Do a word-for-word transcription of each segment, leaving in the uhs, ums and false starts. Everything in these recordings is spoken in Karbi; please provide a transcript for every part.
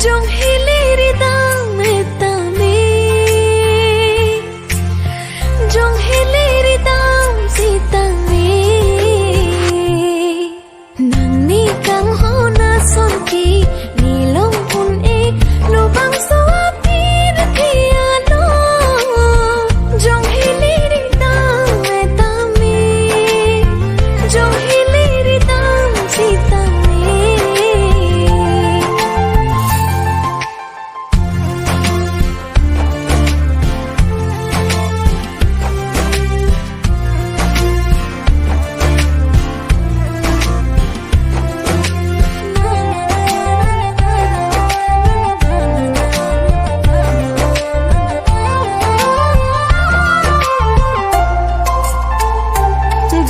Jong hili ridam me tame, jong hili ridam sitame. Nangni kanghon ason ke ne long un-e, labangso apirthe along. Jong hili ridam me tame, jong hili ridam sitame.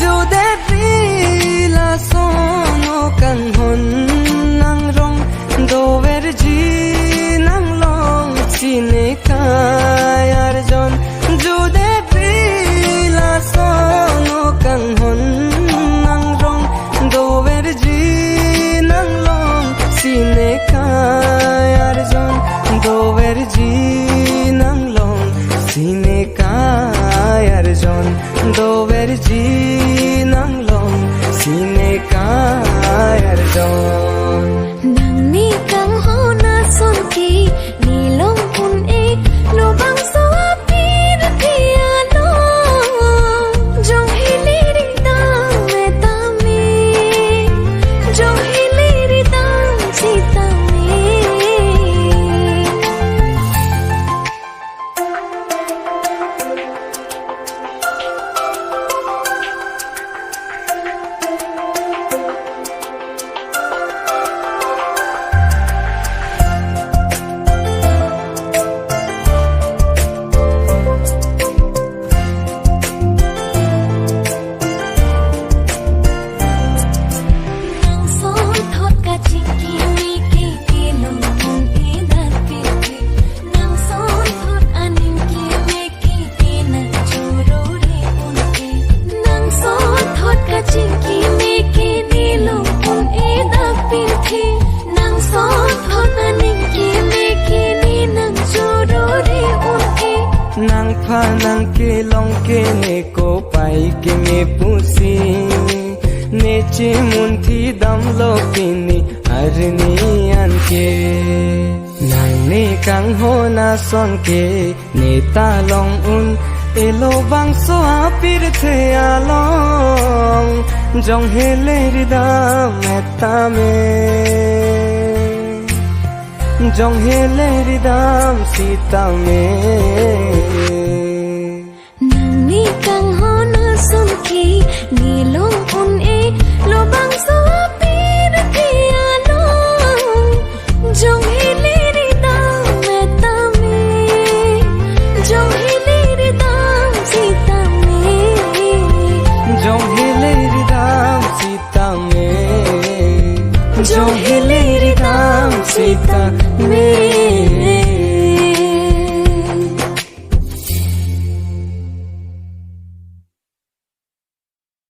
Jodepri lason o kanghon nangrong, doverji nanglong, sine kai arjon. Jodepri lason o kanghon nangrong, doverji nanglong, sine kai arjon. Doverji nanglong, sine kai arjon. Doverji nanglong, sine kai arjon. Nangni kanghon ason ke ne long un-e, labangso apirthe along. Jong hili ridam me tame, jong hili ridam sitame. Nang sonthot kachingki meke kelong un-e darpirthe. Nang sonthot aning keme kene nang chorore un-e. Nang sonthot kachingki meke ne long un-e darpirthe. Nang sonthot aning keme kene nang chorore un-e. Nangphan nangkelong kene kopai keme pusi ne chimunthi damlo pini arni anke. Nangni kanghon ason ke ne ta long un-e, labangso apirthe along. Jong hili ridam me tame, jong hili ridam sitame. Nangni kanghon ason ke ne long un-e, labang